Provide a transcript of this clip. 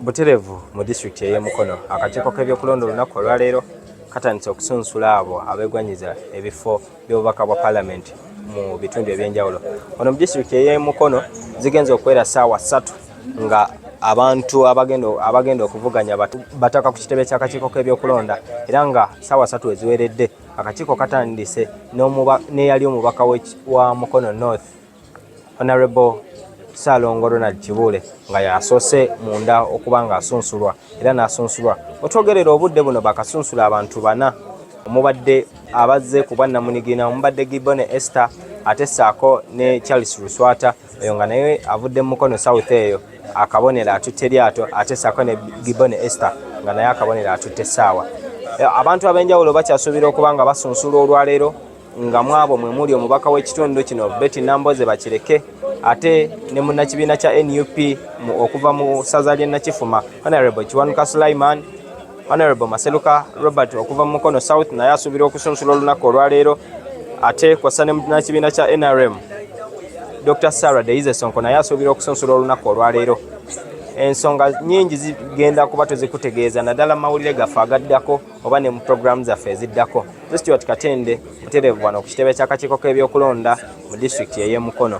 Butereevu mu disitulikiti ey'e Mukono, akakiiko k'ebyokulonda olunaku olwaleero katandise okusunsula abo abeegwanyiza ebifo by'obubaka bwa palamenti mu bitundu eby'enjawulo. Wano mu disitulikiti ey'e Mukono zigenze okuwera ssaawa 3 nga abantu abagenda okuvuganya bataka ku kitebe ky'akakiiko k'ebyokulonda, era nga ssaawa 3 eziweredde akakiiko katandise n'eyali omubaka wa Mukono North, Honorable Ssaalongo Ronald Kibuule, nga yasoose munda okuba ng'asunsulwa era n'asunsulwa. Wetwogerera obudde buno bakasunsula abantu bana, omubadde abazze ku bwannamunigina, omubadde Gibbone Esther, ate ssaako ne Charles Luswata, oyo nga naye avudde mu Mukono South, eyo akabonero atutte lyato, ate ssaako ne Gibbone Esther nga naye akabonero atutte essaawa. Abantu ab'enjawulo bakyasuubira okuba nga basunsulwa olwaleero, nga mwabo mwe muli omubaka w'ekitundu kino Betty Namboze Bakireke, ate ne munnakibiina kya NUP okuva mu ssaza ly'e Nakifuma, Honorable Kiwanuka Sulaiman. Honorable Maseruka Robert okuva mu Mukono South naye asuubira okusunsula olunaku olwaleero, ate kw'ossa ne munnakibiina kya NRM Dr. Sarah Deize Sonko naye asuubira okusunsula olunaku olwaleero. Ensonga nyingi zigenda kuba tuzikutegeeza, naddala mu mawulire gaffe agaddako oba ne mu puroguramu zaffe eziddako. Stuart Katende, mutereevu wano ku kitebe ky'akakiiko k'ebyokulonda mu disitulikiti ey'e Mukono.